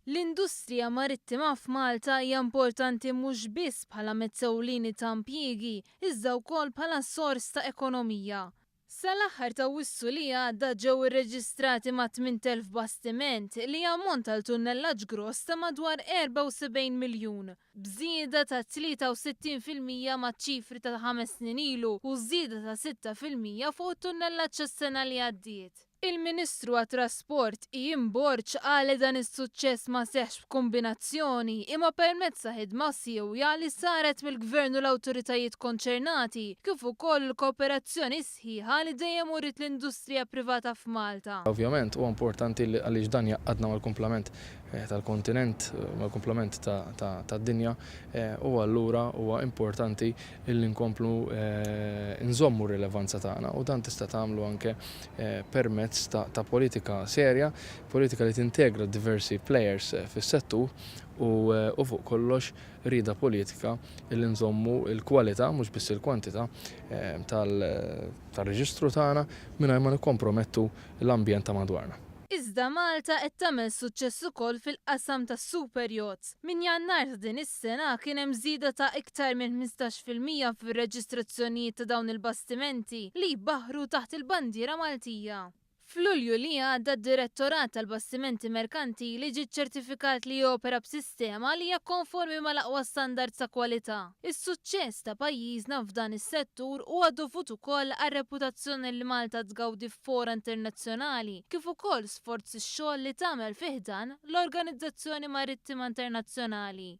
L-industrija marittima f'Malta hija importanti mhux biss bħala mezz ewlieni ta' impjiegi, iżda wkoll bħala sors ta' ekonomija. Sal-aħħar ta' Awwissu li għadda ġew irreġistrati mat-8,000 bastiment li jammonta għal tunnellaġġ gross ta' madwar 74 miljun, b'żieda ta' 63% maċ-ċifri ta' ħames snin ilu u żieda ta' 6% fuq it-tunnellaġġ għas-sena li għaddiet. Il-Ministru għat-Trasport, Ian Borg qal li dan is-suċċess ma seħħx b'kumbinazzjoni imma permezz ta' ħidma siewja li saret mill-Gvern u l-awtoritajiet konċernati kif ukoll il-kooperazzjoni sħiħa li dejjem uriet l-industrija privata f'Malta. Ovvjament huwa importanti għaliex dan jgħaqqadna mal-kumplament tal-kontinent, mal-kumplament tad-dinja u allura huwa importanti li nkomplu nżommu r-rilevanza tagħna u dan tista' tagħmlu anke permezz ta' politika serja, politika li tintegra diversi players fis-settur u fuq kollox rieda politika li nżommu l-kwalità mhux biss il-kwantità tar-reġistru tagħna mingħajr ma nikkompromettu l-ambjent ta' madwarna. Iżda Malta qed tagħmel suċċess ukoll fil-qasam tas-super yachts. Minn Jannar ta' din is-sena kien hemm żieda ta' iktar minn 15% fir-reġistrazzjonijiet ta' dawn il-bastimenti li jbaħħru taħt il-bandiera Maltija. F'Lulju li għadda d-Direttorat tal-Bastimenti Merkantili ġie ċċertifikat li jopera b'sistema li hija konformi mal-aqwa standards ta' kwalità. Is-suċċess ta' pajjiżna f'dan is-settur huwa dovut ukoll għar-reputazzjoni li Malta tgawdi f'fora internazzjonali kif ukoll sforz ix-xogħol li tagħmel fi ħdan l-Organizzazzjoni Marittima Internazzjonali.